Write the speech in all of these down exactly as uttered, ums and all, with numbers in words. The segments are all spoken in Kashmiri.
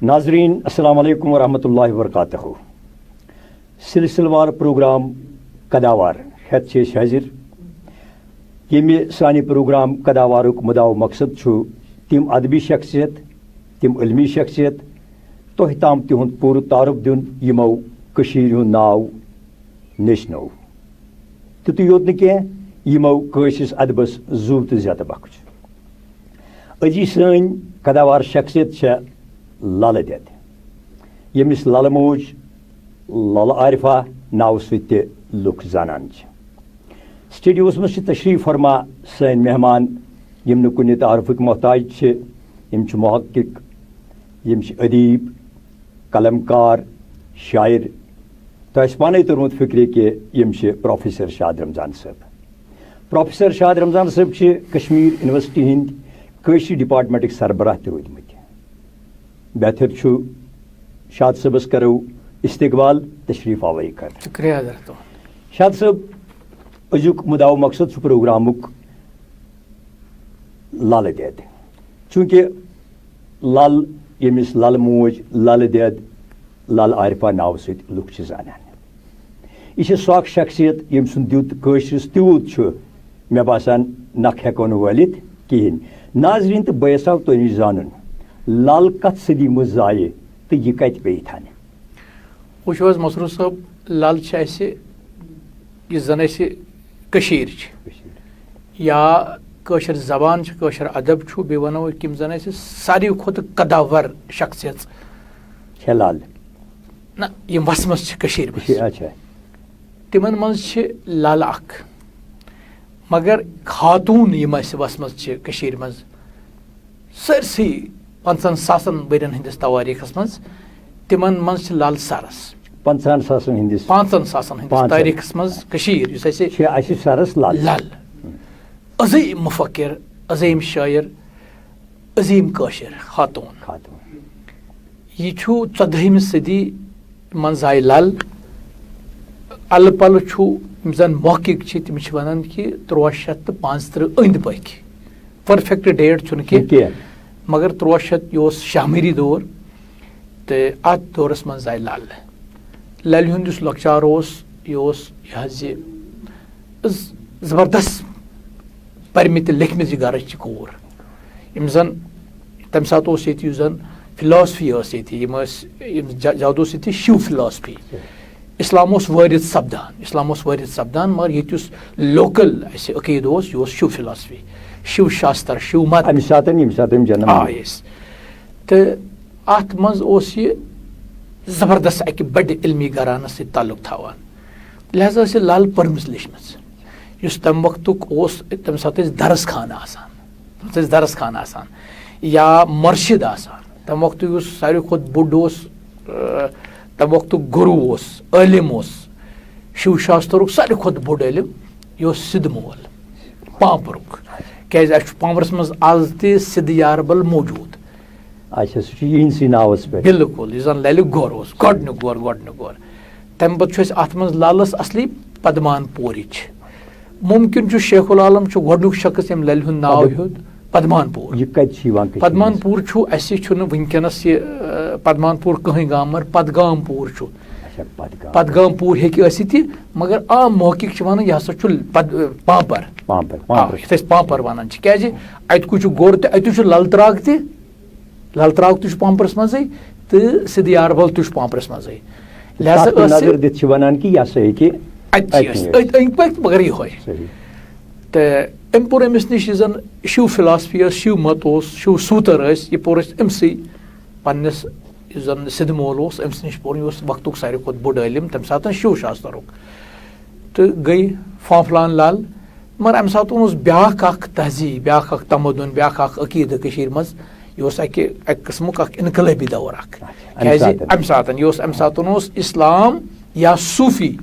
ناظرین، السلام علیکم ورحمۃ اللہ وبرکاتہ۔ سلسلہٕ وار پروگرام قداوار ہیتھ چھِ أسۍ حٲضِر، ییٚمہِ سانہِ پروگرام قداوارُک مُدعا و مقصد چھُ تِم ادبی شخصیت، تِم علمی شخصیت تۄہہِ تام تِہُنٛد پوٗرٕ تعارُف دیُن، یِمو کٔشیٖرِ ہُنٛد ناو نیچھنوو۔ تیُتُے یوت نہٕ کینٛہہ، یِمو کٲشرِس ادبس زُو تہٕ زیتہٕ بخش۔ أزِچ سٲنۍ قداوار شخصیت چھےٚ للہٕ دٮ۪د، ییٚمِس للہٕ موج للہٕ عارفہ ناوٕ سۭتۍ تہِ لُکھ زانان چھِ۔ سٹوڈیوَس منٛز چھِ تشریٖف فرما سٲنۍ مہمان، یِم نہٕ کُنہِ تعارُفٕکۍ محتاج چھِ۔ یِم چھِ محقق، یِم چھِ ادیٖب، قلم کار، شاعر۔ تۄہہِ آسہِ پانَے توٚرمُت فِکرِ کہِ یِم چھِ پروفیسر شاد رمضان صٲب۔ پروفیسر شاد رمضان صٲب چھِ کشمیر یونیورسٹی ہٕنٛدۍ کٲشرِ ڈپارٹمنٹٕکۍ سربراہ تہِ روٗدمٕتۍ۔ بہتر چھُ شاد صٲبس کرو استقبال، تشریٖف آوری خٲطرٕ۔ شُکریہ حضرت۔ شاد صٲب، أزیُک مُدعا و مقصد چھُ پروگرامُک للہٕ دٮ۪د۔ چوٗنٛکہِ لل، ییٚمِس للہٕ موج، للہٕ دٮ۪د، للہٕ عارفہ ناوٕ سۭتۍ لُکھ چھِ زانان۔ یہِ چھِ سۄ اکھ شخصیت، ییٚمۍ سُنٛد دیُت کٲشرِس تیوٗت چھُ، مےٚ باسان، نکھ ہٮ۪کو نہٕ وٲلِتھ کِہیٖنۍ۔ ناظریٖن تہٕ بٲیِس آو تۄہہِ نِش زانُن، لل کتھ صدی منٛز زایہِ تہٕ یہِ کتہِ پیٚیہِ تھنہٕ؟ وٕچھِو حظ مسرور صٲب، لل چھِ اَسہِ، یُس زن اَسہِ کٔشیٖر چھِ، کٔشیٖر۔ یا کٲشِر زبان چھِ، کٲشِر ادب چھُ، بیٚیہِ وَنو أسۍ یِم زَن اَسہِ ساروی کھۄتہٕ قداور شخصیت چھےٚ لل۔ نہ، یِم وَسمَژٕ چھِ کٔشیٖرِ منٛز۔ کٔشیٖر، اچھا۔ تِمَن منٛز چھِ لل اکھ، مگر خاتوٗن یِم اَسہِ وَسمَژٕ چھِ کٔشیٖرِ منٛز، سٲرسٕے پنٛژاہَن ساسَن ؤرِین ہٕنٛدِس توٲریٖخَس منٛز، تِمَن منٛز چھِ لل سرس۔ پنٛژاہَن ساسَن ہٕنٛدِس۔ پانٛژَن ساسَن ہٕنٛدِس پانٛژَن۔ تٲریٖخَس منٛز کٔشیٖر، یُس اَسہِ چھِ اَسہِ سرس لل۔ لل۔ عظیٖم مُفکِر، عظیٖم شٲعر، عظیٖم کٲشِر خاتوٗن۔ خاتوٗن۔ یہِ چھُ ژۄدہٲیمہِ صدی منٛز آیہِ لل۔ الہٕ پلہٕ چھُ، یِم زن محقق چھِ، تِم چھِ ونان کہِ تُرٛواہ شیٚتھ تہٕ پانٛژترٕٛہ أنٛدۍ پٔکۍ۔ Perfect date چھُنہٕ کینٛہہ، کینٛہہ۔ مگر تُرٛواہ شیٚتھ یہِ اوس شاہمری دور، تہٕ اتھ دورس منٛز آیہِ لل۔ للہِ ہُنٛد یُس لۄکچار اوس، یہِ اوس یہِ حظ یہِ ز-، زبردست پرِمٕژ تہٕ لیکھمٕژ یہِ گرٕچ یہِ کوٗر۔ یِم زن تمہِ ساتہٕ اوس ییٚتہِ، یُس زن philosophy ٲس ییٚتہِ، یِم ٲسۍ، یِم ز-، زیادٕ اوس ییٚتہِ شِو philosophy۔ اسلام اوس وٲرِد سپدان، اسلام اوس وٲرِد سپدان، مگر ییٚتہِ یُس local اَسہِ عقیٖدٕ اوس، یہِ اوس شِو philosophy، شِو شاستر، شِو مت۔ امہِ ساتن، ییٚمہِ ساتہٕ أمۍ جنم آ، نیوٗ۔ Yes۔ تہٕ اتھ منٛز اوس یہِ زبردست اکہِ بٔڑِ علمی گھرانس سۭتۍ تعلق تھاوان، لہذا ٲس یہِ لل پٔرمٕژ لیچھمٕژ۔ یُس تمہِ وقتُک اوس، تمہِ ساتہٕ ٲسۍ درس خانہٕ آسان، تمہِ ساتہٕ ٲسۍ درس خانہٕ آسان یا مرشد آسان۔ تمہِ وقتہٕ یُس ساروی کھۄتہٕ بوٚڑ اوس، آ، تمہِ وقتُک گُروٗ اوس، عٲلِم اوس، شِو شاسترُک ساروی کھۄتہٕ بوٚڑ عٲلِم، یہِ اوس سِدھ مول پامپرُک۔ کیازِ اَسہِ چھُ پامپرس منٛز از تہِ سِدھ یاربل موجوٗد۔ اچھا، سُہ چھُ یِہِنٛدسٕے ناوَس پٮ۪ٹھ۔ بِلکُل، یُس زَن لَلہِ گور اوس، گۄڈٕنیُک گور، گۄڈٕنیُک گور۔ تَمہِ پَتہٕ چھُ اَسہِ اَتھ منٛز لَلَس اَصلی پدمان پوٗرِچ۔ مُمکِن چھُ شیخ العالم چھُ گۄڈٕنیُک شخص ییٚمۍ لَلہِ ہُنٛد ناو پد-، ہیوٚت، پدمان پوٗر۔ یہِ کَتہِ چھُ یِوان کٔشیٖرِ پدمان منٛز؟ پوٗر چھُ، اَسہِ چھُنہٕ وٕنکیٚنَس یہِ، آ، پدمان پوٗر کٕہٕنۍ گام، مگر پدگام پوٗر چھُ۔ اچھا، پدگام۔ پدگام پوٗر ہیٚکہِ ٲسِتھ تہِ، مگر عام محقق چھِ وَنان یہِ ہسا چھُ پد-، پامپر۔ پامپر، آ، پامپر۔ یَتھ أسۍ پامپر وَنان چھِ۔ کیٛازِ؟ اَتہِ کُے چھُ گوٚر تہِ، اَتہِ چھُ لَل ترٛاگ تہِ۔ لل ترٛاگ تہِ چھُ پامپرس منٛزٕے تہٕ سِدھ یاربل تہِ چھُ پامپرس منٛزٕے۔ لہذا تَتھ کُن ٲس نظر یہِ دِتھ چھِ وَنان کہِ یہِ ہسا ہیٚکہِ اَتہِ چھِ اَتہِ أسۍ نِش۔ أتھۍ أنٛدۍ پٔکۍ تہٕ مگر یِہوٚے۔ صحیح۔ تہٕ أمۍ پوٚر أمِس نِش یُس زَن شِو philosophy ٲس، شِو مت اوس، شِو سوٗتر ٲسۍ، یہِ پوٚر اَسہِ أمۍسٕے پنٛنِس، یُس زَن سِدھ مول اوس، أمۍ سٕے نِش پوٚر۔ یہِ اوس وقتُک ساروی کھۄتہٕ بوٚڑ عٲلِم، تَمہِ ساتہٕ شِو شاسترُک۔ تہٕ گٔے فانفلان لل۔ مگر اَمہِ ساتہٕ اوس بیٛاکھ اکھ تہذیٖب، بیٛاکھ اکھ تمدُن، بیٛاکھ اکھ عقیٖدٕ کٔشیٖرِ منٛز۔ یہِ اوس اَکہِ، اَکہِ قٕسمُک اکھ انقلٲبی دور اکھ۔ اچھا، اَمہِ کیٛازِ ساتہٕ؟ اَمہِ ساتہٕ، یہِ اوس، اَمہِ ساتہٕ اوس اسلام یا صوٗفی،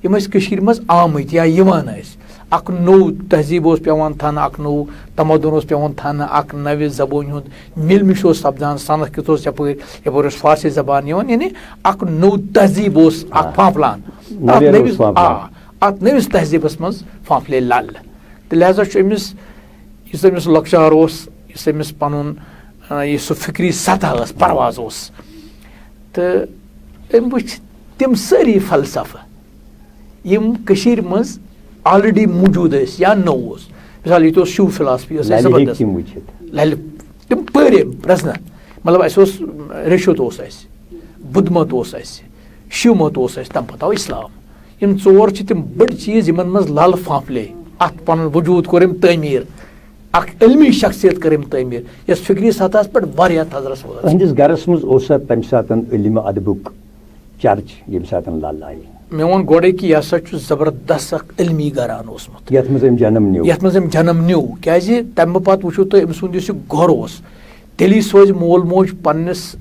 یِم ٲسۍ کٔشیٖرِ منٛز آمٕتۍ یا یِوان ٲسۍ۔ اکھ نوٚو تہذیٖب اوس پٮ۪وان تھاونہٕ، اکھ نوٚو تمدُن اوس پٮ۪وان تھاونہٕ، اکھ نوِ زبٲنۍ ہُنٛد مِل مِش اوس سپدان، سنسکرت اوس یپٲرۍ، یپٲرۍ اوس فارسی زبان یِوان، یعنی اکھ نوٚو تہذیٖب اوس، اکھ آ۔ پھانپھلان۔ نویر تتھ نٔوِس، اوس پھانپھلان۔ آ، اتھ نٔوِس تہذیٖبس منٛز پھانپھلے لل۔ تہٕ لہذا چھُ أمِس، یُس أمِس لۄکچار اوس، یُس أمِس پنُن، آ، یہِ سُہ فکری سطح ٲس، پرواز اوس، تہٕ أمۍ وٕچھ تِم سٲری فلسفہٕ، یِم کٔشیٖرِ منٛز already موٗجوٗد ٲسۍ یا نوٚو اوس۔ مثال، ییٚتہِ اوس شِو فلاسفی، ٲس اَسہِ لَلہِ ہیٚکۍ زبردست۔ تِم وٕچھِتھ۔ لَلہِ تِم پٔرۍ أمۍ پرٛزنہٕ۔ مطلب، اَسہِ اوس رشوت اوس اَسہِ، بُدھ مت اوس اَسہِ، شِو مت اوس اَسہِ، تَمہِ پَتہٕ آو اِسلام۔ یِم ژور چھِ تِم بٔڑۍ چیٖز، یِمَن منٛز لَل پھانٛپھلے اَتھ پَنُن وجوٗد کوٚر أمۍ تعمیٖر۔ اَکھ علمی شخصیت کٔر أمۍ تعمیٖر، یۄس فکری سطحَس پٮ۪ٹھ واریاہ تھزرَس وٲژ۔ أہٕنٛدِس گَرَس منٛز اوسا تَمہِ ساتہٕ علمِ ادبُک چرچ، ییٚمہِ ساتہٕ لَل آیہِ؟ مےٚ ووٚن گۄڈَے کہِ یہِ ہسا چھُ زبردست اکھ علمی گران اوسمُت۔ یَتھ منٛز أمۍ جنم نیوٗ۔ یَتھ منٛز أمۍ جنم نیوٗ، کیازِ تَمہِ پتہٕ وٕچھِو تُہۍ أمۍ سُنٛد یُس یہِ گۄر اوس، تیٚلی سوزِ مول موج پننِس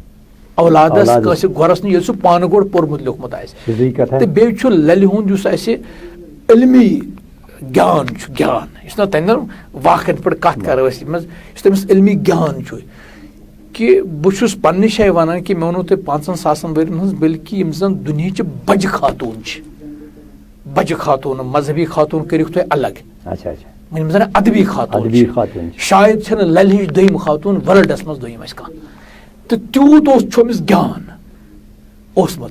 اولادس اولادس۔ کٲنٛسہِ گۄرس نہٕ، ییٚلہِ سُہ پانہٕ گۄڈٕ پوٚرمُت لیوٚکھمُت آسہِ۔ سیٚودُے کتھا۔ تہٕ بیٚیہِ چھُ للہِ ہُنٛد یُس اَسہِ علمی گیان چھُ، گیان، یُس نہ تَمہِ دۄہ واکھن پٮ۪ٹھ کتھ کرو أسۍ، یَتھ منٛز یُس تٔمِس علمی گیان چھُ، کہِ بہٕ چھُس پننہِ جایہِ ونان کہِ مےٚ ووٚنوُ تۄہہِ پانٛژن ساسن ؤرین ہٕنٛز، بلکہِ یِم زن دُنیہٕچہِ بجہِ خاتوٗن چھِ، بجہِ خاتوٗن، مذہبی خاتوٗن کٔرِکھ تُہۍ الگ، اچھا، اچھا۔ وۄنۍ یِم زن ادبی خاتوٗن ادبی چھِ، خاتوٗن چھِ۔ شاید چھنہٕ للہِ ہِش دوٚیِم خاتوٗن ورلڈس منٛز دوٚیِم اَسہِ کانٛہہ۔ تہٕ تیوٗت اوس، چھُ أمِس گیان اوسمُت۔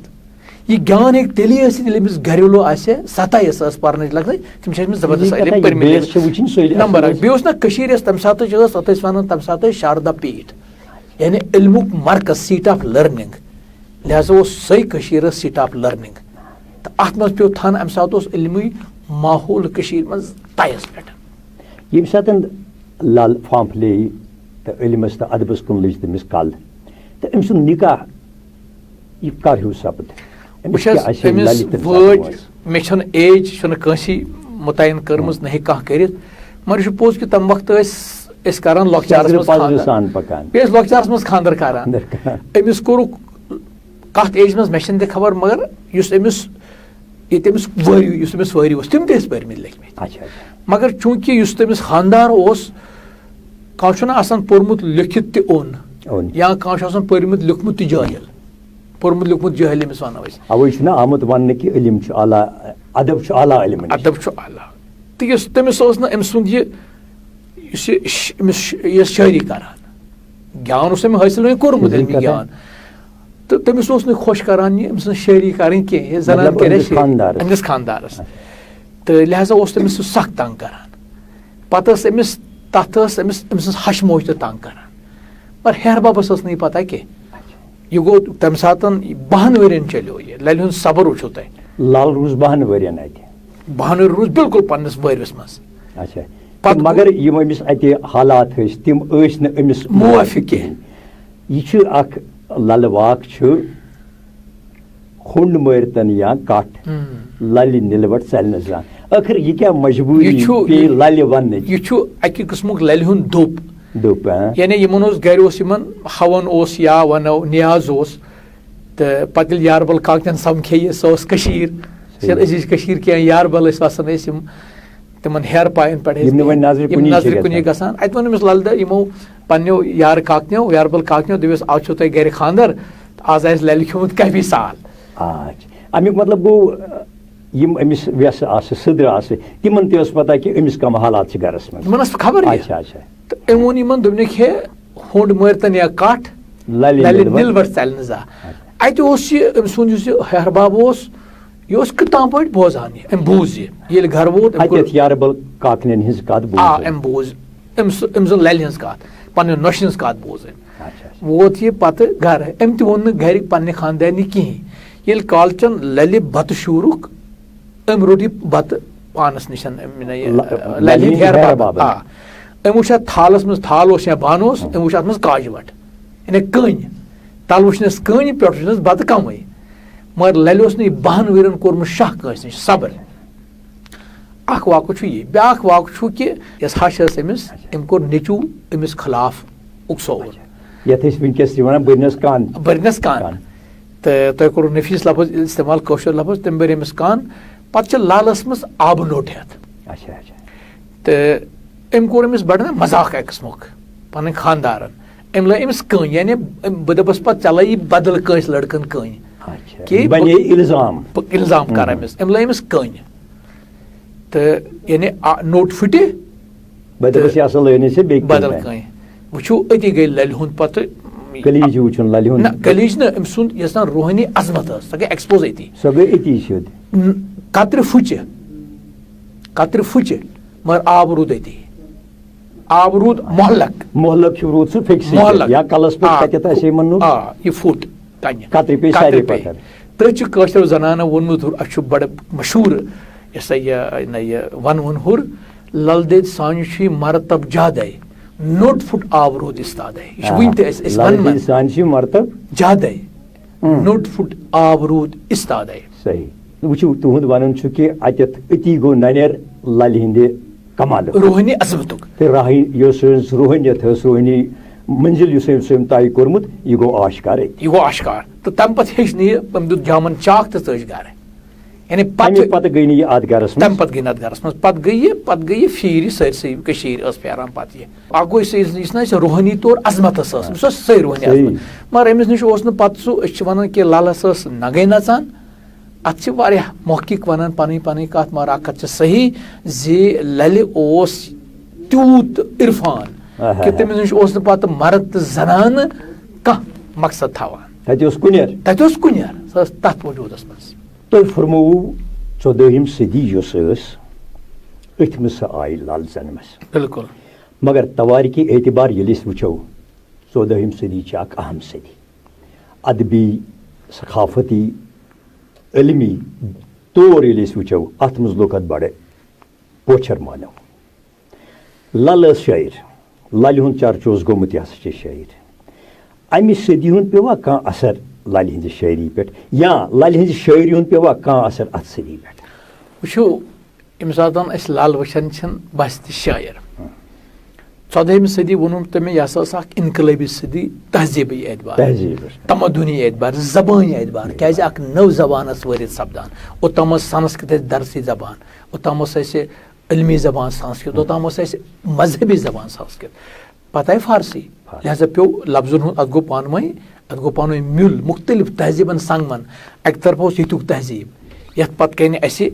یہِ گیان ہیٚکہِ تیٚلی ٲسِتھ، ییٚلہِ أمِس گریلو آسہِ، سطح یۄس ٲس پرنٕچ لگان، تِم چھِ ٲسمٕتۍ زبردست یہِ کتھا علم یہِ پٔرمٕتۍ۔ بیس چھِ وٕچھِنۍ سٲری نمبر اصل اکھ۔ بیٚیہِ اوس نہ کٔشیٖرِ یۄس تمہِ ساتہٕ ٲس، تتھ ٲسۍ ونان تمہِ ساتہٕ ٲسۍ شاردا پیٖٹھ، یعنی علمُک مرکز، seat of learning۔ لہذا اوس سۄے کٔشیٖر ٲس seat of learning۔ تہٕ اتھ منٛز پیوٚو تھن، امہِ ساتہٕ اوس علمی ماحول کٔشیٖرِ منٛز تیس پٮ۪ٹھ۔ ییٚمہِ ساتہٕ لل پھانٛپھلیٚیہِ تہٕ علمس تہٕ ادبس کُن لٔج تٔمِس کل، تہٕ أمۍ سُنٛد نکاح یہِ کر ہیوٗ سپُد؟ أمِس وٕچھ حظ، کیٛاہ آسہِ أمِس للہِ تٔمۍ ساتہٕ وٲج، وٲج؟ مےٚ چھَنہٕ age، چھَنہٕ کٲنٛسی مُتعین کٔرمٕژ، نہ ہیٚکہِ کانٛہہ کٔرِتھ، مگر یہِ چھُ پوٚز کہِ تَمہِ وقتہٕ ٲسۍ أسۍ کران لۄکچارَس نظرِ منٛز پَزرِ خانٛدر۔ سان پَکان۔ بیٚیہِ ٲسۍ لۄکچارَس منٛز خانٛدر کران۔ خانٛدر کران۔ أمِس کوٚرُکھ کَتھ age منٛز، مےٚ چھَنہٕ تہِ خبر، مگر یُس أمِس، ییٚتہِ أمِس وٲرِو، یُس أمِس وٲرِو اوس، تِم تہِ ٲسۍ پٔرمٕتۍ لیٚکھمٕتۍ۔ اچھا، اچھا۔ مگر چوٗنٛکہِ یُس تٔمِس خانٛدار اوس، کانٛہہ چھُنہٕ آسان پوٚرمُت لیٚکھِتھ تہِ اوٚن، اوٚن۔ یا کانٛہہ چھُ آسان پٔرمُت لیوٚکھمُت تہِ جٲہِل، پوٚرمُت لیوٚکھمُت جٲہِل ییٚمِس وَنو أسۍ۔ اَوَے چھُنہ آمُت وَننہٕ کہِ علم چھُ اعلیٰ، ادب چھُ اعلیٰ علمہٕ نِش۔ ادب چھُ اعلیٰ۔ تہٕ یُس تٔمِس اوس نہٕ أمۍ سُنٛد یہِ، یُس یہِ ش-، أمِس ش-، یہِ شٲعری کران، گیان اوس أمۍ حٲصِل وۄنۍ کوٚرمُت، صحیح علمی کتھا۔ گیان۔ تہٕ تٔمِس اوس نہٕ خۄش کران یہِ أمۍ سٕنٛز شٲعری کرٕنۍ کینٛہہ، یہِ زنان مطلب، کَرِ أمِس شٲعری۔ خانٛدارَس۔ أمِس خانٛدارَس۔ تہٕ لہذا اوس تٔمِس سُہ سخ تنگ کران۔ پتہٕ ٲس أمِس، تَتھ ٲس أمِس، أمۍ سٕنٛز ہَش موج تہِ تنگ کران۔ مگر ہیہَر بابَس ٲس نہٕ یہِ پتہ کینٛہہ۔ یہِ گوٚو تَمہِ ساتہٕ بَہَن ؤرِین چلیو یہِ۔ لَلہِ ہُنٛد صبر وٕچھِو تُہۍ۔ لَل روٗز بَہَن ؤرِین اَتہِ۔ بَہَن ؤرۍ روٗز بالکل پننِس وٲرِوِس منٛز۔ اچھا۔ پتہٕ مگر یِم أمِس اَتہِ حالات ٲسۍ، تِم ٲسۍ نہٕ أمِس موافق موافق کینٛہہ۔ کینٛہہ۔ یہِ چھُ اکھ لَلہٕ واکھ چھُ، ہُنٛڈ مٲرۍتن یا کٹھ، ہم۔ لَلہِ نِلوَٹھ ژَلہِ نہٕ زانٛہہ۔ ٲخر یہِ کیٛاہ مجبوٗری یہِ چھُ، پیٚیہِ یہِ، لَلہِ وَننٕچ؟ یہِ چھُ اَکہِ قٕسمُک لَلہِ ہُنٛد دوٚپ۔ دوٚپ، ہاں۔ یعنی یِمن اوس گرِ اوس یِمن ہَوَن اوس یا وَنو نیاز اوس، تہٕ پتہٕ ییٚلہِ یاربل کاکتن سمکھے یہِ، سۄ ٲس کٔشیٖر، صحیح۔ ییٚلہِ أزِچ کٔشیٖر کینٛہہ یاربل ٲسۍ وَسان ٲسۍ یِم، تِمن ہیہَر پاین پٮ۪ٹھ ٲسۍ یِم نہٕ وۄنۍ بِہِتھ، نظرِ یِم کُنی چھِ نظرِ کُنی گژھان۔ گژھان۔ اَتہِ ووٚن أمِس لل دٮ۪د، یِمو پننیو یارٕ کاکنیو، یاربل کاکنیو، دوٚپُس، "آز چھُو تۄہہِ گرِ خانٛدر، تہٕ آز آسہِ لَلہِ کھیوٚمُت کَفی سال۔" آچھ۔ اَمیُک مطلب گوٚو، یِم أمِس وٮ۪سہٕ آسہٕ، سٕدرٕ آسہٕ، تِمن تہِ ٲس پتہ کہِ أمِس کَم حالات چھِ گرس منٛز۔ تِمن ٲس خبر یہِ۔ اچھا، اچھا۔ تہٕ أمۍ ووٚن یِمن، دوٚپنَکھ، "ہے، ہُنٛڈ مٲرۍتن یا کَٹھ، لَلہِ لَلہِ نِلوَٹھ۔ نِلوَٹھ ژَلہِ نہٕ زانٛہہ۔" اچھا۔ اَتہِ اوس یہِ، أمۍ سُنٛد یُس یہِ ہیہَر باب اوس، یہِ اوس کِتابہٕ پٲٹھۍ بوزان یہِ۔ أمۍ بوٗز یہِ۔ ییٚلہِ گرٕ ووت، أمۍ کوٚر اَتٮ۪تھ یاربل کاکنٮ۪ن ہٕنٛز کَتھ بوٗز آ، أمۍ۔ أمۍ بوٗز۔ أمۍ سُہ، أمۍ سٕنٛز لَلہِ ہٕنٛز کَتھ، پنٛنہِ نۄشہِ ہٕنٛز کَتھ بوٗز أمۍ۔ اچھا، اچھا۔ ووت یہِ پتہٕ گرٕ۔ أمۍ تہِ ووٚن نہٕ گرِ پنٛنہِ خانٛدارنہِ کِہیٖنۍ۔ ییٚلہِ کالچن لَلہِ بَتہٕ شوٗرُکھ، أمۍ روٚٹ یہِ بَتہٕ پانَس نِش، أمۍ، یہِ، لَ-، لَلہِ لَلہِ ہٕنٛدِ ہیہَر ہیہَر بابَن۔ بابَن۔ آ۔ أمۍ وٕچھ اَتھ تھالَس منٛز، تھال اوس یا بانہٕ اوس، أمۍ وٕچھ اَتھ منٛز کاجہِ وَٹ۔ یعنی کٔنۍ۔ تَلہٕ وٕچھنَس کٔنۍ، پٮ۪ٹھ وٕچھنَس بَتہٕ کَمٕے۔ مگر لَلہِ اوس نہٕ یہِ بَہَن ؤرِین کوٚرمُت شاہ کٲنٛسہِ نِش، صبر۔ اکھ واقعہٕ چھُ یہِ۔ بیٛاکھ واقعہٕ چھُ کہِ یۄس ہَش ٲس أمِس، أمۍ کوٚر نیٚچوٗ أمِس خلاف اُکسووُن۔ اچھا۔ یَتھ أسۍ وٕنکیٚس چھِ وَنان بٔرنَس کَن۔ بٔرنَس کَن۔ کَن۔ تہٕ تۄہہِ کوٚروٕ نفیٖس لفظ استعمال، کٲشُر لفظ، تٔمۍ بٔر أمِس کَن۔ پتہٕ چھِ لَلَس منٛز آبہٕ نوٚٹ ہٮ۪تھ۔ اچھا، اچھا۔ تہٕ أمۍ کوٚر أمِس بَڑٕ نہ مذاق اَکہِ قٕسمُک پَنٕنۍ خانٛدارَن۔ أمۍ لٲج أمِس کٔنۍ، یعنی أمۍ، بہٕ دَپَس پَتہٕ ژےٚ لٲیی بدل کٲنٛسہِ لٔڑکَن کٔنۍ۔ اچھا۔ کہِ یہِ بَنے بہٕ، اِلزام۔ بہٕ اِلزام کَرٕ ہُم۔ أمِس۔ أمۍ لٲج أمِس کٔنۍ۔ تہٕ یعنی آ-، نوٚٹ پھٕٹہِ۔ بہٕ دَپَس، تہٕ یہِ ہسا لٲنۍ أسۍ بیٚیہِ کُنہِ بدل جایہِ۔ کٲنٛسہِ۔ وٕچھِو، أتی گٔے لَلہِ ہُنٛد پَتہٕ۔ کلیج وٕچھُن لَلہِ ہُنٛد۔ نہ، کلیج نہٕ، أمۍ سُنٛد یۄس زَن روحٲنی عظمت ٲس، سۄ گٔے ایکسپوز أتی۔ سۄ گٔے أتی سیوٚد۔ ن-، قطرِ پھُچہِ، قطرِ پھُچہِ، مگر آب روٗد أتی۔ آب روٗد مۄہلک۔ مۄہلک ہیوٗ روٗد سُہ فِکسٕے مۄہلک۔ پٮ۪ٹھ۔ یا کَلَس پٮ۪ٹھ آ، کَتٮ۪تھ آسہِ یِمَن نوٚٹ۔ آ، یہِ پھُٹ تَنہِ۔ قطرِ پیٚیہِ قطرِ سارے پیٚیہِ۔ پَتھر۔ تٔتھۍ چھِ کٲشرٮ۪و زَنانو ووٚنمُت، ہُر، اَسہِ چھُ بَڑٕ مشہوٗر، یہِ سا یہِ، نہ یہِ وَنوُن ہُر، لل دید سانہِ چھُ یہِ مرتب زیادَے، نوٚٹ پھُٹ آب روٗد استادَے۔ یہِ چھُ وٕنہِ تہِ اَسہِ، أسۍ لل وَنان دید سانہِ چھِ مرتب۔ زیادَے، اۭں۔ نوٚٹ پھُٹ آب روٗد استادَے۔ صحیح۔ وٕچھِو، تُہُنٛد وَنُن چھُ کہِ اَتٮ۪تھ أتی گوٚو نَنیر لَلہِ ہِنٛدِ کمالُک۔ روحٲنی عظمتُک۔ تہٕ راہی یۄس أمِس روحٲنیت ٲس، روحٲنی منزِل یُس أمِس أمۍ طے کوٚرمُت، یہِ گوٚو آشکار أتی۔ یہِ گوٚو آشکار۔ تہٕ تَمہِ پَتہٕ ہیٚچھ نہٕ یہِ، أمۍ دیُت جامَن چاکھ تہٕ ژٔج گَرٕ۔ یعنی پَتہٕ، تَمہِ پَتہٕ گٔے نہٕ یہِ اَتھ گَرَس منٛز۔ تَمہِ پَتہٕ گٔے نہٕ اَتھ گَرَس منٛز۔ پَتہٕ گٔے یہِ، پَتہٕ گٔے یہِ پھیٖرِ سٲرسٕے کٔشیٖرِ ٲس پھیران پَتہٕ یہِ۔ اَکھ گوٚو یُس، یُس نہٕ اَسہِ روحٲنی طور عظمت ٲس ٲسمٕژ، سۄ ٲس سٲرٕے روحٲنی صحیح۔ عظمت۔ مگر أمِس نِش اوس نہٕ پَتہٕ سُہ، أسۍ چھِ وَنان کہِ لَلَس ٲس نَگَے نَژان۔ اَتھ چھِ واریاہ محقق وَنان پَنٕنۍ پَنٕنۍ کَتھ، مگر اَکھ کَتھ چھِ صحیح زِ لَلہِ اوس تیوٗت عرفان آہا۔ کہِ تٔمِس نِش اوس نہٕ پَتہٕ مرد تہٕ زنانہٕ کانٛہہ مقصد تھاوان۔ تَتہِ اوس کُنیر۔ تَتہِ اوس کُنیر، سۄ ٲس تَتھ وجوٗدَس منٛز۔ تۄہہِ فرمووُ ژۄدٲہِم صدی یۄس ٲس، أتھۍ منٛز سۄ آیہِ لل زنمس۔ بِلکُل۔ مگر توٲریٖخی اعتبار ییٚلہِ أسۍ وٕچھو، ژۄدٲہِم صدی چھِ اَکھ اہم صدی۔ ادبی، ثقافتی، علمی طور ییٚلہِ أسۍ وٕچھو، اَتھ منٛز لوٚگ اَتھ بَڑٕ پوچھر مانو۔ لل ٲس شٲعر، للہِ ہُنٛد چرچہٕ اوس گوٚمُت، یہِ ہسا چھِ شٲعر۔ اَمہِ صدی ہُنٛد پیوٚوا کانٛہہ اثر للہِ ہِنٛزِ شٲعری پٮ۪ٹھ، یا للہِ ہِنٛزِ شٲعری ہُنٛد پیوٚوا کانٛہہ اثر اَتھ صدی پٮ۪ٹھ؟ وٕچھِو، ییٚمہِ ساتہٕ أسۍ لل وٕچھان چھِن، بس تہِ شٲعر۔ ژۄدٲہمہِ صدی ووٚنُم تۄہہِ مےٚ، یہِ ہسا ٲس اَکھ انقلٲبی صدی، تہذیٖبٕے اعتبار، تہذیٖبس۔ تمدنی اعتبار، زبٲنی اعتبار، کیازِ اَکھ نٔو زبان ٲس وٲرِد سپدان۔ اوٚتام ٲس سنسکرت اَسہِ درسی زبان، اوٚتام ٲس اَسہِ علمی زبان سنسکرت، اوٚتام ٲس اَسہِ مذہبی زبان سنسکرت۔ پتہٕ آیہِ فارسی۔ فارسی۔ لہذا پیوٚو لفظن ہُنٛد، اَتھ گوٚو پانہٕ ؤنۍ، اَتھ گوٚو پانہٕ ؤنۍ میُل، مُختٔلِف تہذیٖبن سنٛگمن۔ اَکہِ طرفہٕ اوس ییٚتیُک تہذیٖب، یَتھ پتہٕ کَنہِ اَسہِ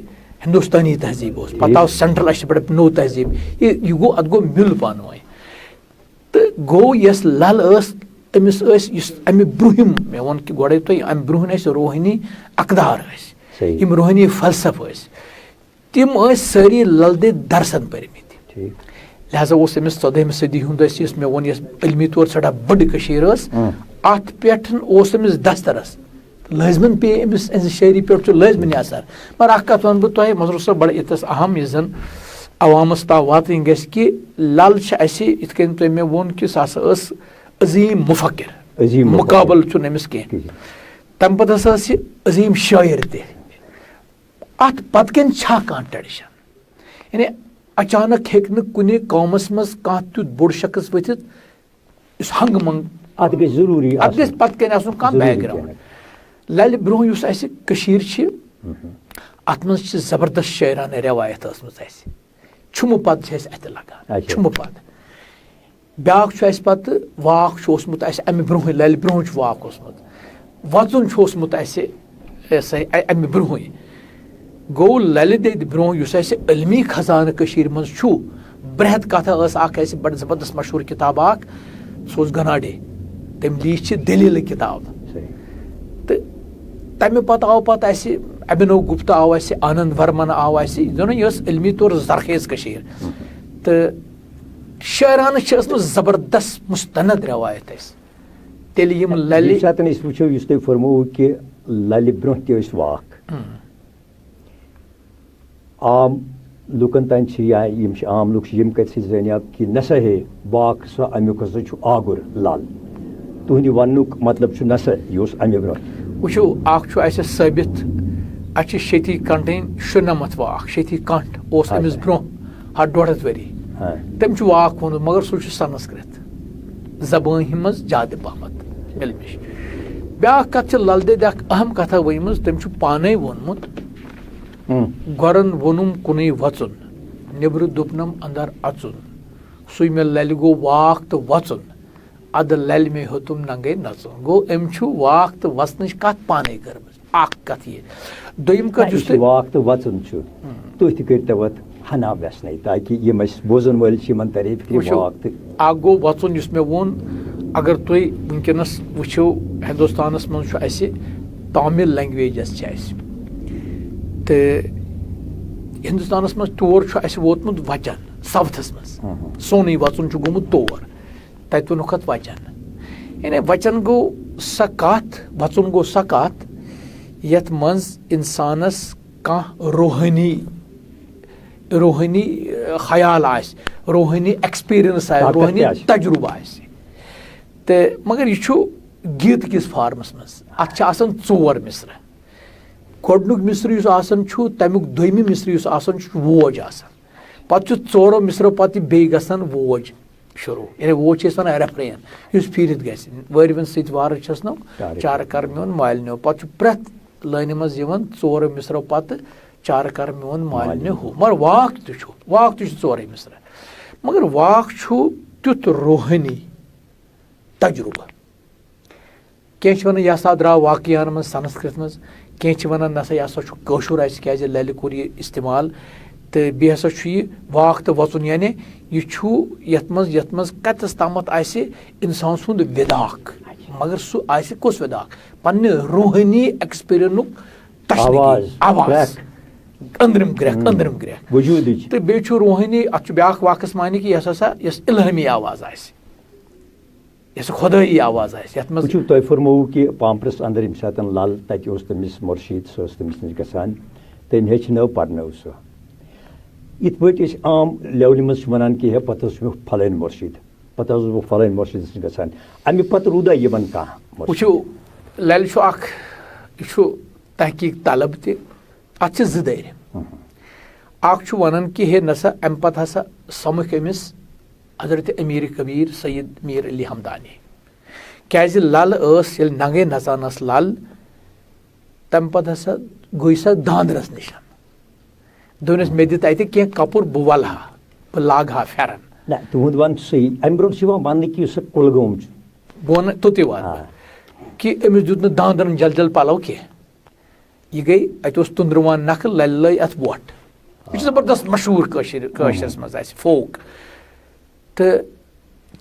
ہِندُستٲنی تہذیٖب اوس، پتہٕ آو سینٹرل اَسہِ پٮ۪ٹھ نوٚو تہذیٖب۔ یہِ، یہِ گوٚو، اَتھ گوٚو میُل پانہٕ ؤنۍ۔ تہٕ گوٚو، یۄس لل ٲس، أمِس ٲسۍ، یُس اَمہِ برٛونٛہِم، مےٚ ووٚن کہِ گۄڈَے تۄہہِ، اَمہِ برٛونٛہِم اَسہِ روحٲنی اقدار ٲسۍ، صحیح۔ یِم روحٲنی فلسفہٕ ٲسۍ، تِم ٲسۍ سٲری لل دید درسن پٔرمٕتۍ۔ ٹھیٖک۔ لہذا اوس أمِس ژۄدٲہمہِ صدی ہُنٛد، أسۍ، یُس مےٚ ووٚن، یۄس علمی طور سٮ۪ٹھاہ بٔڑ کٔشیٖر ٲس، اۭں۔ اَتھ پٮ۪ٹھ اوس أمِس دسترس، لٲزمن پیٚیہِ أمِس، أمِس شٲعری پٮ۪ٹھ چھُ لٲزمٕنی اثر۔ مگر اکھ کتھ ونہٕ بہٕ تۄہہِ، مسرور صٲب، بڑٕ ییٚتس اہم، یُس زن عوامس تام واتٕنۍ گژھِ، کہِ لل چھِ اسہِ، یِتھ کٔنۍ تۄہہِ مےٚ ووٚن، کہِ سۄ ہسا ٲس عظیٖم مفکر۔ عظیٖم مفکر۔ مقابلہٕ چھُنہٕ أمِس کینٛہہ۔ کِہیٖنۍ۔ تمہِ پتہٕ ہسا ٲس یہِ عظیٖم شٲعر تہِ۔ اتھ پتہٕ کَنۍ چھا کانٛہہ ٹریڈیشن؟ یعنی اچانک ہیٚکہِ نہٕ کُنہِ قومس منٛز کانٛہہ تیُتھ بوٚڑ شخص ؤتھِتھ یُس ہنٛگہٕ منٛگہٕ، اتھ گژھِ ضروٗری اتھ گژھِ آسُن۔ پتہٕ کَنۍ آسُن کانٛہہ ضروٗری بیک گراوُنڈ۔ کینٛہہ۔ للہِ برونٛہہ یُس اسہِ کٔشیٖر چھِ، اتھ منٛز چھِ زبردست شٲعرانہٕ رٮ۪وایت ٲسمٕژ اسہِ۔ چھُمہٕ پد چھِ اسہِ اتھِ لگان، اچھا۔ چھُمہٕ پد۔ بیٛاکھ چھُ اسہِ پتہٕ واکھ چھُ اوسمُت اسہِ امہِ برونٛہٕے، للہِ برونٛہہ چھُ واکھ اوسمُت۔ وژُن چھُ اوسمُت اسہِ، یہِ سا یہِ، امہِ برونٛہٕے۔ گوٚو، للہِ دٮ۪دِ برونٛہہ یُس اسہِ علمی خزانہٕ کٔشیٖرِ منٛز چھُ، برٛہد کتھا ٲس اکھ اسہِ بڑٕ زبردست مشہوٗر کتاب اکھ، سُہ اوس گناڈے۔ تٔمۍ لیٖچھ چھِ دٔلیٖلہٕ کتاب۔ صحیح۔ تہٕ تمہِ پتہٕ آو پتہٕ اسہِ ابھینو گپتا آو اسہِ، آنند ورمن آو اسہِ، یہِ زن یہِ ٲس علمی طور زرخیز کٔشیٖر۔ تہٕ شٲعرانہٕ چھِ ٲسمٕژ زبردست مستند رٮ۪وایت اسہِ۔ تیٚلہِ یِم للہِ، ییٚمہِ ساتہٕ أسۍ وٕچھو، یُس تۄہہِ فرمووُ کہِ للہِ برونٛہہ تہِ ٲسۍ واکھ۔ عام لُکن تام چھِ، یا یِم چھِ عام لُکھ چھِ، یِم کتہِ سۭتۍ زٲنیاب کہِ نسا ہے، واکھ سا امیُک ہسا چھُ آگُر لل۔ تُہنٛدِ وننُک مطلب چھُ نسا یہِ اوس امہِ برونٛہہ۔ وٕچھِو، اکھ چھُ اسہِ ثٲبت، اسہِ چھِ شیتی کنٹٕنۍ شُنمتھ واکھ، شیتی کنٹ اوس أمِس اچھا۔ برونٛہہ ہتھ ڈۄڈ ہتھ ؤری۔ ہاں۔ تٔمۍ چھُ واکھ ووٚنمُت، مگر سُہ چھُ سنسکرت زبٲنۍ ہٕنٛدِ منٛز زیادٕ پہمتھ علمِش۔ بیٛاکھ کتھ چھِ لل دٮ۪دِ اکھ اہم کتھا ؤنمٕژ، تٔمۍ چھُ پانے ووٚنمُت، ہُم۔ گۄرن ووٚنُم کُنُے وژُن، نیبرٕ دوٚپنم اندر اژُن۔ سُے مےٚ للہِ گوٚو واکھ تہٕ وژُن، ادٕ للہِ مےٚ ہیوٚتُم ننگے نژُن۔ گوٚو، أمۍ چھُ واکھ تہٕ وژنٕچ کتھ پانے کٔرمٕژ۔ اکھ کتھ یہِ۔ دوٚیِم کتھ، نہ، یُس یہِ چھُ تۄہہِ واکھ تہٕ وژُن چھُ۔ تُہۍ تہِ کٔرۍتو اتھ ہنا وٮ۪ژھنَے، تاکہِ یِم اَسہِ بوزَن وٲلۍ چھِ، یِمَن تَرِ فِکرِ وٕچھِو، واک تہٕ اَکھ گوٚو وَژُن، یُس مےٚ ووٚن، اگر تُہۍ وٕنکیٚنَس وٕچھِو، ہِندُستانَس منٛز چھُ اَسہِ تامِل لینگویجَس چھِ اَسہِ، تہٕ ہِندُستانَس منٛز تور چھُ اَسہِ ووتمُت وَچَن، ساوتھَس منٛز۔ ہُم ہُم۔ سونُے وَژُن چھُ گوٚمُت تور، تَتہِ ووٚنُکھ اَتھ وَچَن۔ یعنی وَچَن گوٚو سۄ کَتھ، وَژُن گوٚو سۄ کَتھ، یَتھ منٛز اِنسانَس کانٛہہ روحٲنی، روحٲنی، اہ، خیال آسہِ، روحٲنی ایکسپیرینس آسہِ، طاقت روحٲنی تہِ آسہِ۔ تجربہٕ آسہِ۔ تہٕ مگر یہِ چھُ گیٖت کِس فارمَس منٛز۔ اَتھ چھِ آسان ژور مِصرٕ۔ گۄڈٕنیُک مِصرٕ یُس آسان چھُ، تَمیُک دوٚیمہِ مِصرٕ یُس آسان چھُ، ووج آسان۔ پَتہٕ چھُ ژورو مِصرو پَتہٕ بیٚیہِ گژھان ووج شروٗع۔ یعنی ووج چھِ أسۍ وَنان ریفرین، یُس پھیٖرِتھ گژھِ۔ وٲرۍوٮ۪ن سۭتۍ وارٕ چھَس نو، چارٕ چارٕ کَر میون مالِنیو۔ پَتہٕ چھُ پرٛٮ۪تھ لٲنہِ منٛز یِوان ژورو مِصرو پَتہٕ چارٕ کَر میون مالِنہِ مالِنہِ۔ ہُہ۔ مگر واکھ تہِ چھُ، واکھ تہِ چھُ ژورَے مِصرٕ۔ مگر واکھ چھُ تیُتھ روحٲنی تجربہٕ۔ کینٛہہ چھِ وَنان، یہِ ہسا درٛاو واقعیَن منٛز سنسکرت منٛز، کینٛہہ چھِ وَنان، نہ سا، یہِ ہسا چھُ کٲشُر اَسہِ، کیٛازِ لَلہِ کوٚر یہِ استعمال۔ تہٕ بیٚیہِ ہسا چھُ یہِ واکھ تہٕ وَژُن، یعنی یہِ چھُ یَتھ منٛز، یَتھ منٛز کَتٮ۪س تامَتھ آسہِ اِنسان سُنٛد وِداکھ، مگر سُہ آسہِ کُس وِداکھ؟ پنٛنہِ روحٲنی ایکسپیرینُک تشنگی، آواز، آواز، کرٛٮ۪کھ۔ أنٛدرِم گرٛٮ۪کھ، ہُم۔ أنٛدرِم گرٛٮ۪کھ۔ وجوٗدٕچ۔ تہٕ بیٚیہِ چھُ روحٲنی، اَتھ چھُ بیٛاکھ واکَس معنی کہِ یۄس ہسا، یۄس الہٲمی آواز آسہِ، یۄس خۄدٲیی آواز آسہِ، یَتھ منٛز وٕچھِو، تۄہہِ فرمووُ کہِ پامپرَس اندر ییٚمہِ ساتہٕ لل تَتہِ اوس تٔمِس مُرشِد، سُہ اوس تٔمِس نِش گژھان، تٔمۍ ہیٚچھنٲو، پرنٲو سُہ۔ یِتھ پٲٹھۍ أسۍ عام لیولہِ منٛز چھِ وَنان کہِ ہے، پَتہٕ اوس مےٚ پھلٲنۍ مُرشِد، پَتہٕ اوسُس بہٕ پھلٲنۍ مُرشِدَس نِش گژھان، اَمہِ پَتہٕ روٗدا یِمَن کانٛہہ مُرشِد؟ وٕچھِو، لَلہِ چھُ اَکھ، یہِ چھُ تحقیٖق طلب تہِ، اَتھ چھِ زٕ دٔرۍ۔ ہُم۔ اَکھ چھُ وَنان کہِ ہے نسا، اَمہِ پَتہٕ ہسا سَمکھ أمِس حضرت امیر کبیر سید میر علی ہمدانی۔ کیٛازِ لَل ٲس، ییٚلہِ ننگے نژان ٲس لَل، تَمہِ پَتہٕ ہسا گٔے سۄ داندرَس نِش۔ دوٚپنَس، مےٚ دِ تَتہِ کینٛہہ کَپُر، بہٕ وَلہٕ ہا، بہٕ لاگہٕ ہا پھٮ۪رَن۔ نہ، تُہُنٛد وَنُن چھُ صحیح۔ اَمہِ برٛونٛہہ چھُ یِوان وَننہٕ کہِ یُس سُہ کُلگوم چھُ۔ بہٕ وَنہٕ توٚتُے واتہٕ آ۔ بہٕ کہِ أمِس دیُت نہٕ داندرَن جل جل پَلو کینٛہہ۔ یہِ گٔے، اَتہِ اوس تُندرُوان نکھٕ، لَلہِ لٲے اَتھ وۄٹھ۔ یہِ چھُ آ۔ زبردست مشہوٗر کٲشِر، کٲشرِس منٛز اَسہِ فوک۔ تہٕ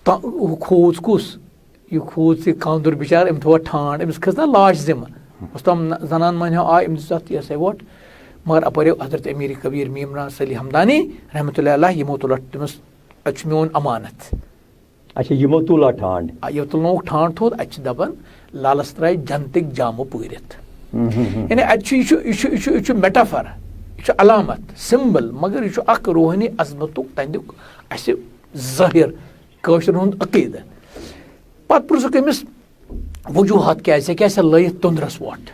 تا-، ہُہ کھوٗژ کُس؟ یہِ کھوٗژ یہِ کاندُر بِچار، أمۍ تھوٚو اَتھ ٹھانٛڈ، أمِس کھٔژ نا لاش ذِمہٕ۔ اوس تام نہ-، زنان مۄہنیو آے، أمۍ دِژ اَتھ یہِ ہسا یہِ وۄٹھ۔ مگر اَپٲرۍ ٲو حضرت امیر کبیر میمران سلی ہمدانی رحمتہ اللہ علیہ، یِمو تُل اَتھ تٔمِس، اَتہِ چھُ میون امانت۔ اچھا، یِمو تُل اَتھ ٹھانٛڈ۔ آ، یہِ تُلنووُکھ ٹھانٛڈ تھوٚد، اَتہِ چھِ دَپان، لَلَس ترٛایہِ جنتٕکۍ جامہٕ پوٗرِتھ۔ ہُم، ہُم، ہُم۔ یعنی اَتہِ چھُ، یہِ چھُ، یہِ چھُ، یہِ چھُ، یہِ چھُ metaphor، یہِ چھُ علامت، symbol، مگر یہِ چھُ اَکھ روحٲنی عظمتُک، تَمیُک اَسہِ ظٲہِر، کٲشرٮ۪ن ہُنٛد عقیٖدٕ۔ پَتہٕ پرٛژھُکھ أمِس وجوٗہات کیٛازِ، ژےٚ کیٛازِ چھےٚ لٲیِتھ تُندرَس وۄٹھ؟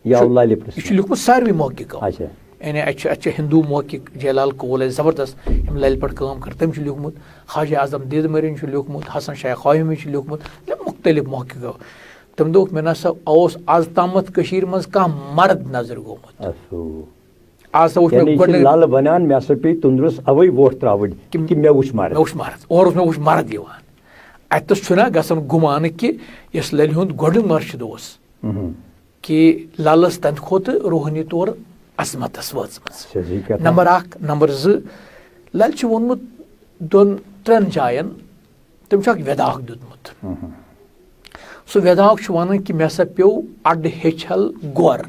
یا چھُ، لَلہِ پرٛژھمُت۔ یہِ چھُ لیوٗکھمُت ساروٕے محققو۔ اچھا۔ یعنی اَتہِ چھُ، اَتہِ چھُ ہِندوٗ محقق جے لال کول، اَسہِ زبردست، ییٚمۍ لَلہِ پٮ۪ٹھ کٲم کٔر، تٔمۍ چھُ لیوٗکھمُت، خواجہ اعظم دیدٕ مٔرِن چھُ لیوٗکھمُت، حسن شاہ خواہمی چھُ لیوٗکھمُت، یعنی مُختٔلِف محققو۔ تٔمۍ دوٚپُکھ، مےٚ نہ سا اوس آز تامَتھ کٔشیٖرِ منٛز کانٛہہ مرد نظرِ گوٚمُت۔ اَسو۔ آز ہسا وُچھ مےٚ یعنی یہِ چھِ گۄڈٕنیُک لَل وَنان، مےٚ ہسا پیٚیہِ تُندرَس اَوَے وۄٹھ ترٛاوٕنۍ کہِ کہِ مےٚ وُچھ مرد۔ مےٚ وُچھ مرد، اورٕ اوس مےٚ وُچھ مرد یِوان۔ اَتہِ تھَس چھُنہ گژھان گُمانہٕ کہِ یۄس لَلہِ ہُنٛد گۄڈٕنیُک مُرشِد اوس، مہم۔ کہِ لَلَس تَمہِ کھۄتہٕ روحٲنی طور عظمتَس وٲژمٕژ۔ صحیح کَتھا۔ نمبر اَکھ، نمبر زٕ، لَلہِ چھُ ووٚنمُت دۄن ترٛٮ۪ن جایَن، تٔمۍ چھُ اَکھ وٮ۪داکھ دیُتمُت۔ مہم۔ سُہ وٮ۪داکھ چھُ وَنان کہِ مےٚ ہسا پیوٚو اَڈٕ ہیٚچھَل گۄر،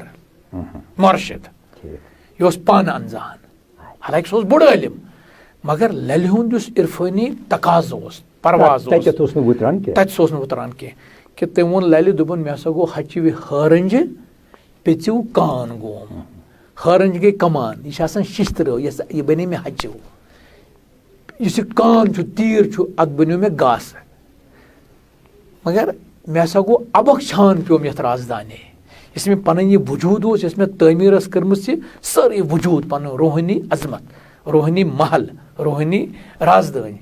مہم۔ مُرشِد۔ ٹھیٖک۔ یہِ اوس پانہٕ اَنزان۔ حالانکہِ سُہ اوس بوٚڑ عٲلِم، مگر لَلہِ ہُنٛد یُس عرفٲنی تقاضہٕ اوس، پرواز تَتہِ اوس، تَتٮ۪تھ اوس نہٕ وُتران کینٛہہ۔ تَتہِ سُہ اوس نہٕ وُتران کینٛہہ۔ کہِ تٔمۍ ووٚن لَلہِ، دوٚپُن، مےٚ ہسا گوٚو ہَچِوِ ہٲرَنجہِ پیٚژِو کان گوم۔ ہٲرَنج گٔے کمان، یہِ چھِ آسان شِشتٕرو، یۄس، یہِ بَنے مےٚ ہَچِو۔ یُس یہِ کان چھُ، تیٖر چھُ، اَتھ بَنیو مےٚ گاسہٕ۔ مگر مےٚ ہسا گوٚو اَبَک چھان پیوٚم یَتھ رازدانے۔ یُس مےٚ پَنٕنۍ یہِ وجوٗد اوس، یۄس مےٚ تعمیٖر ٲس کٔرمٕژ، یہِ سٲرٕے وجوٗد، پَنُن روحٲنی عظمت، روحٲنی محل، روحٲنی رازدٲنۍ۔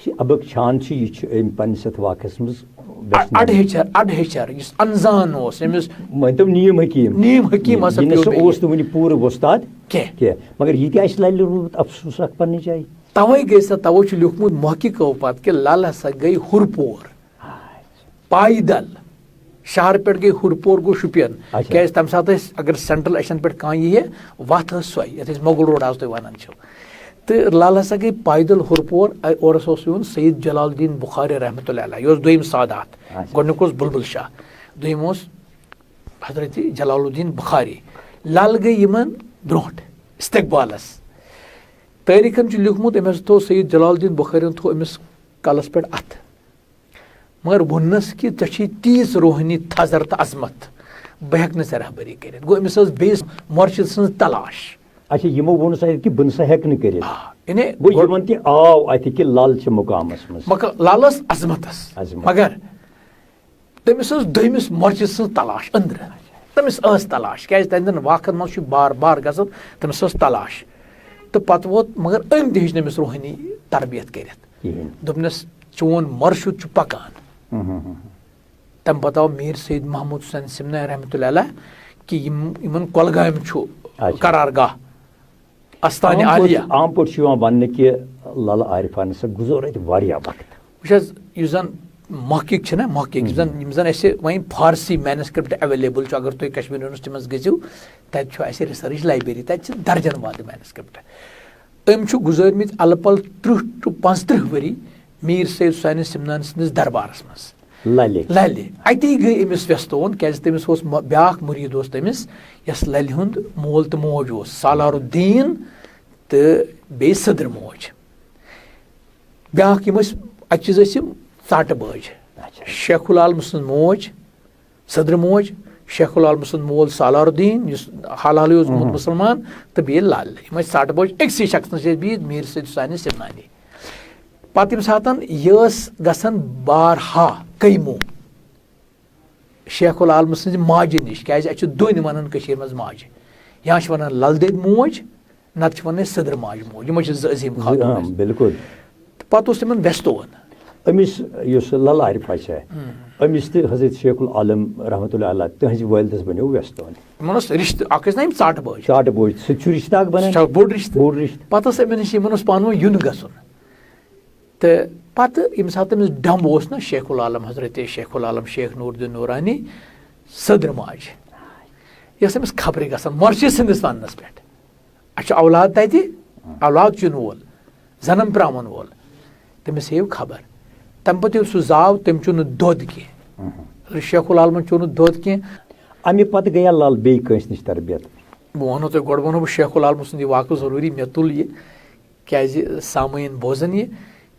یہِ اَبَک چھان چھُ، یہِ چھُ أمۍ پنٛنِس یَتھ واقعس منٛز اَ-، وٮ۪ژھناومُت۔ اَڈٕ ہیٚچھَر، اَڈٕ ہیٚچھَر، یُس اَنزان اوس، أمِس مٲنۍ تو نیم حکیٖم۔ نیم حکیٖم ہسا یہِ نہ پیوٚو سا مےٚ اوس یہِ۔ نہٕ وُنہِ پوٗرٕ وۄستاد کینٛہہ۔ کینٛہہ۔ مگر یہِ تہِ آسہِ لَلہِ روٗدمُت افسوٗس اَکھ پنٛنہِ جایہِ۔ تَوَے گٔے سۄ، تَوَے چھُ لیوٗکھمُت محققو پَتہٕ کہِ لَل ہسا گٔے ہُرپور۔ پایدل۔ شہرٕ پٮ۪ٹھ گٔے ہُرپور، گوٚو شُپین۔ اچھا۔ کیٛازِ تَمہِ ساتہٕ ٲسۍ، اگر سینٹرل ایشن پٮ۪ٹھ کانٛہہ یی ہے، وَتھ ٲس سۄے، یَتھ أسۍ مغل روڈ آز تۄہہِ وَنان چھِو۔ تہٕ لل ہسا گٔے پیدل ہُرپور۔ اَ-، اورس اوس یِوان سید جلال الدین بخاری رحمتہ اللہ علیہ، یہِ اوس دوٚیِم سادات۔ اچھا۔ گۄڈٕنیُک اوس بلبل شاہ، دوٚیِم اوس حضرت جلال الدین بخاری۔ لل گٔے یِمن برونٛٹھ استقبالس۔ تٲریٖخن چھُ لیوٗکھمُت، أمۍ ہسا تھوٚو سید جلال الدین بخاریَن تھوٚو أمِس کلس پٮ۪ٹھ اَتھٕ۔ مگر ووٚننس کہِ ژےٚ چھُے تیٖژ روحٲنی تھزر تہٕ عظمت، بہٕ ہٮ۪کہٕ نہٕ ژےٚ رہبری کٔرِتھ۔ گوٚو أمِس ٲس بیٚیِس مرشد سٕنٛز تلاش۔ اچھا، یِمو ووٚن سا کہِ بہٕ نہ سا ہٮ۪کہٕ نہٕ کٔرِتھ۔ آ، یعنی گوٚو گۄڈٕ یِمن تہِ آو اَتھِ کہِ لل چھِ مُقامس منٛز۔ مگر لل ٲس عظمتس۔ عظمت۔ مگر تٔمِس ٲس دوٚیمِس مرشد سٕنٛز تلاش أنٛدرٕ۔ تٔمِس ٲس تلاش، کیٛازِ تَتٮ۪ن واقعن منٛز چھُ بار بار گژھان، تٔمِس ٲس تلاش۔ تہٕ پتہٕ ووت، مگر أمۍ تہِ ہیٚچھ نہٕ أمِس روحٲنی تربیت کٔرِتھ۔ کِہیٖنۍ۔ دوٚپنس، "چون مرشد چھُ پکان۔" ہُم، ہُم، ہُم۔ تَمہِ پتہٕ آو میٖر سید محمود حسین سمنانی رحمتہ اللہ علیہ کہِ یِم، یِمن کۄلگامہِ چھُ اچھا۔ قرار گاہ، استانِ عام پٲٹھۍ، عالیہ۔ عام پٲٹھۍ چھُ یِوان وننہٕ کہِ للہٕ عارفن سا گُزور اَتہِ واریاہ وقت۔ وٕچھ حظ، یُس زن محقق چھِ نا، محقق، یُس زن، ہُم۔ یِم زن اَسہِ وۄنۍ فارسی manuscript available چھُ، اگر تُہۍ کشمیر یونیورسٹی منٛز گٔژھِو، تَتہِ چھُ اَسہِ research library، تَتہِ چھِ درجن وادٕ manuscript۔ أمۍ چھُ گُزٲرمٕتۍ الہٕ پلہٕ تٕرٛہ to پانٛژتٕرٛہ ؤری میٖر سید حسین سمنانی سٕنٛدِس دربارس منٛز۔ للہِ۔ للہِ۔ اَتی گٔے أمِس وٮ۪ستون، کیٛازِ تٔمِس اوس مۄ-، بیٛاکھ مُریٖد اوس تٔمِس، یَس للہِ ہُنٛد مول تہٕ موج اوس، سالار الدین تہٕ بیٚیہِ سٔدٕر موج۔ بیٛاکھ یِم ٲسۍ، اَکہِ چیٖز ٲسۍ یِم ژاٹہٕ بٲج۔ اچھا۔ شیخ العالم سٕنٛز موج، سٔدرٕ موج، شیخ العالم سُنٛد مول سالار الدین، یُس حال حالٕے اوس گوٚمُت مُسلمان، تہٕ بیٚیہِ لل۔ یِم ٲسۍ ژاٹہٕ بٲج، أکسٕے شخصس ٲسۍ بِہِتھ، میٖر سید حسین سمنانی۔ پتہٕ ییٚمہِ ساتہٕ یہِ ٲس گژھان بارہا کیمو شیخ العالم سٕنٛزِ ماجہِ نِش، کیٛازِ اَتہِ چھِ دۄنۍ وَنان کٔشیٖرِ منٛز ماجہِ، یا چھِ وَنان لل دٮ۪دِ موج، نتہٕ چھِ وَنان أسۍ سٔدرٕ ماجہِ موج، یِمے چھِ زٕ عظیٖم زٕ، خاتوٗن آ، اَسہِ۔ بِلکُل۔ تہٕ پتہٕ اوس تِمن وٮ۪ستون۔ أمِس یُس لل عارف چھےٚ، ہُم۔ أمِس تہِ حضرت شیخ العالم رحمتہ اللہ علیہ، تٕہٕنٛزِ والدس بنیو وٮ۪ستون۔ یِمن اوس رِشتہٕ، اکھ ٲسۍ نا یِم ژاٹہٕ بٲے۔ ژاٹہٕ بٲے، سُہ تہِ چھُ رِشتہٕ اکھ بنان۔ سُہ چھُ بوٚڑ رِشتہٕ۔ بوٚڑ رِشتہٕ۔ پتہٕ ٲس أمِس نِش، یِمن اوس پانہٕ ؤنۍ یُن گژھُن۔ تہٕ پتہٕ ییٚمہِ ساتہٕ أمِس ڈمب اوس نا شیخ العالم، حضرت شیخ العالم شیخ نور الدین نورانی، سٔدرٕ ماجہِ، یۄس أمِس خبرِ گژھان مرشد سٕنٛدِس وننس پٮ۪ٹھ۔ اَسہِ چھُ اولاد تَتہِ، اولاد چُنہٕ وول، زنم پرٛاوَن وول۔ تٔمِس ہیٚیِو خبر۔ تَمہِ پَتہٕ ییٚلہِ سُہ زاو، تٔمۍ چیوٚو نہٕ دۄد کینٛہہ۔ شیخ العالمَن چیوٚو نہٕ دۄد کینٛہہ۔ اَمہِ پَتہٕ گٔیا لل بیٚیہِ کٲنٛسہِ نِش تربیت؟ بہٕ وَنو تۄہہِ، گۄڈٕ وَنو بہٕ شیخ العالمہٕ سُنٛد یہِ واقعہٕ ضروٗری، مےٚ تُل یہِ، کیٛازِ سامعیٖن بوزَن یہِ،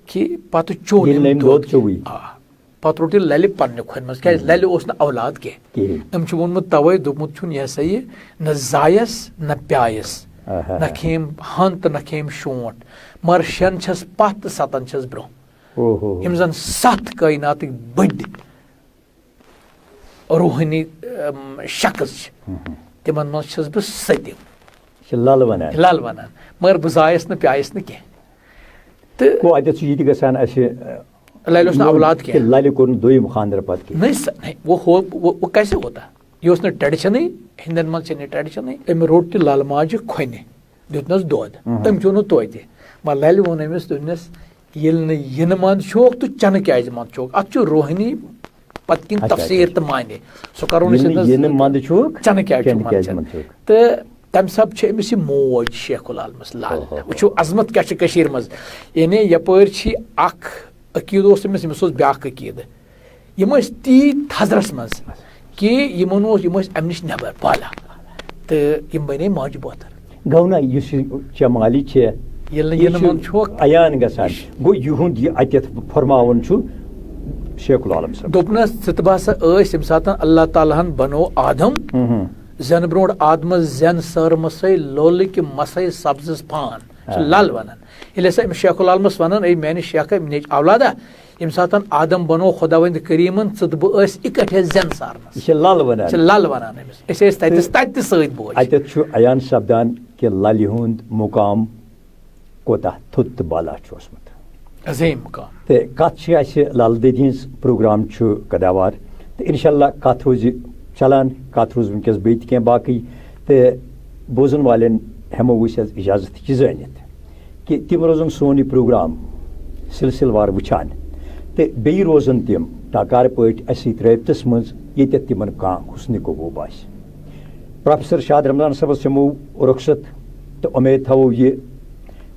کہِ پَتہٕ چیوٚو ییٚلہِ أمۍ نہٕ أمۍ دۄد دۄد چیوٚوُے۔ کینٛہہ۔ آ۔ پتہٕ روٚٹ یہِ للہِ پننہِ کھۄرِ منٛز، کیٛازِ للہِ اوس نہٕ اولاد کینٛہہ۔ کِہیٖنۍ۔ أمۍ چھُ ووٚنمُت توے، دوٚپمُت چھُن، یہِ ہسا یہِ، نہ زایس نہ پیایس، آہا۔ نہ کھیٚیِم ہن تہٕ نہ کھیٚیِم شونٛٹھ، مگر شٮ۪ن چھَس پتھ تہٕ ستن چھَس برٛونٛہہ۔ اوہو۔ یِم زن ستھ کٲیناتٕکۍ بٔڑۍ روحٲنی، اَم، شخص چھِ، ہُم، ہُم۔ تِمن منٛز چھَس بہٕ سٔتِم۔ یہِ چھِ لل ونان۔ لل ونان، مگر بہٕ زایس نہٕ پیایس نہٕ کینٛہہ۔ تہٕ گوٚو، اَتٮ۪تھ چھُ یہِ تہِ گژھان اَسہِ، لَلہِ اوس نہٕ اولاد کینٛہہ۔ لَلہِ کوٚر نہٕ دوٚیِم خانٛدر پَتہٕ کینٛہہ۔ نہیں سا، نہیں، وہ ہو-، وہ، وہ کیسے ہوتا؟ یہِ اوس نہٕ tradition-ٕے، ہِندٮ۪ن منٛز چھےٚ نہٕ tradition-ٕے۔ أمۍ روٚٹ تہِ لَلہٕ ماجہِ کھۄنہِ، دیُتنَس دۄد۔ اہم۔ أمۍ چیوٚو نہٕ توتہِ۔ مگر لَلہِ ووٚن أمِس، دوٚپنَس، "ییٚلہِ نہٕ یِنہٕ منٛد چھُکھ تہٕ چٮ۪نہٕ کیٛازِ منٛد چھُکھ؟" اَتھ چھُ روحٲنی پَتہٕ کِنۍ اچھا، تفسیٖر اچھا۔ تہٕ معنی۔ سُہ کَرو نہٕ أسۍ ییٚلہِ نہٕ ییٚتنَس یِنہٕ منٛد چھُکھ، چٮ۪نہٕ کیٛازِ چٮ۪نہٕ چھُکھ کیٛازِ منٛد منٛد چھُکھ؟ چھُکھ؟ تہٕ تَمہِ سببہٕ چھِ أمِس یہِ موج شیخ العالمَس لال۔ اوہو۔ وٕچھِو عظمت کیٛاہ چھِ کٔشیٖرِ منٛز۔ یعنی یَپٲرۍ چھِ اَکھ عقیٖدٕ اوس أمِس، أمِس اوس بیٛاکھ عقیٖدٕ۔ یِم ٲسۍ تیٖتۍ تھزرَس منٛز کہِ یِمَن اوس، یِم ٲسۍ اَمہِ نِش نٮ۪بر بالا۔ تہٕ یِم بَنے ماجہِ بٲتھٕر۔ گوٚو نہ یُس یہِ چمالی چھِ، ییٚلہِ نہٕ یہِ یِنہٕ چھُ منٛد چھُکھ۔ عیان گژھان۔ گوٚو یِہُنٛد یہِ اَتٮ۪تھ فرماوُن چھُ شیخ العالم صٲب۔ دوٚپنَس، "ژٕ تہٕ بہٕ ہسا ٲسۍ ییٚمہِ ساتہٕ اللہ تعالیٰ ہَن بنوو آدم، اہم۔ زٮ۪نہٕ برونٛٹھ آدمَس زٮ۪ن سٲرمَسَے لولہٕ کہِ مَسَے سبزَس پان۔" سُہ آ۔ لل وَنان۔ ییٚلہِ ہسا أمِس شیخ العالمَس وَنان، "اے میٛانہِ شیخہ، نیٚچ اولادہ، ییٚمہِ ساتہٕ آدم بنوو خۄداوندِ کریٖمَن، ژٕ تہٕ بہٕ ٲسۍ اِکٹھے زٮ۪ن سارنَس۔" یہِ چھِ لَل وَنان۔ یہِ چھِ لَل وَنان أمِس۔ أسۍ ٲسۍ تَتِس، تہٕ تَتہِ تہِ سۭتۍ بوج۔ اَتٮ۪تھ چھُ عیان سپدان کہِ لَلہِ ہُنٛد مُقام کوتاہ تھوٚد تہٕ بالا چھُ اوسمُت۔ عظیٖم مُقام۔ تہٕ کَتھ چھِ اَسہِ لَل دٮ۪دِ ہِنٛز، پروگرام چھُ قداوار۔ تہٕ اِنشاء اللہ کَتھ روزِ چلان، کَتھ روز وٕنکیٚس بیٚیہِ تہِ کینٛہہ باقٕے۔ تہٕ بوزن والٮ۪ن ہٮ۪مو أسۍ حظ اجازت یہِ زٲنِتھ کہِ تِم روزن سون یہِ پروگرام سلسلہٕ وار وٕچھان۔ تہٕ بیٚیہِ روزن تِم ٹاکار پٲٹھۍ اَسہِ سۭتۍ رٲبطس منٛز، ییٚتٮ۪تھ تِمن کانٛہہ حُسنِ قبوٗب آسہِ۔ پروفیسر شاد رمضان صٲبس ہٮ۪مو رخصت تہٕ اُمید تھاوو یہِ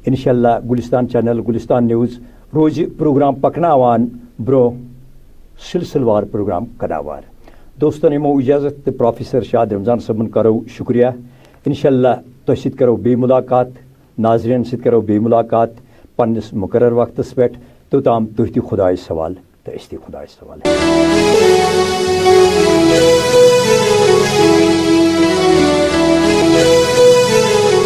انشاءاللہ گلستان چینل، گلستان نیوز روزِ پروگرام پکناوان برونٛہہ، سلسلہٕ وار پروگرام قداوار۔ دوستن یِمو اجازت تہٕ پروفیسر شاد رمضان صٲبُن کرو شکریہ۔ انشاءاللہ تۄہہِ سۭتۍ کرو بیٚیہِ ملاقات، ناظرین سۭتۍ کرو بیٚیہِ ملاقات پننِس مقرر وقتس پٮ۪ٹھ۔ توٚتام تُہۍ تہِ خدایس حوالہٕ تہٕ أسۍ تہِ خدایس حوالہٕ۔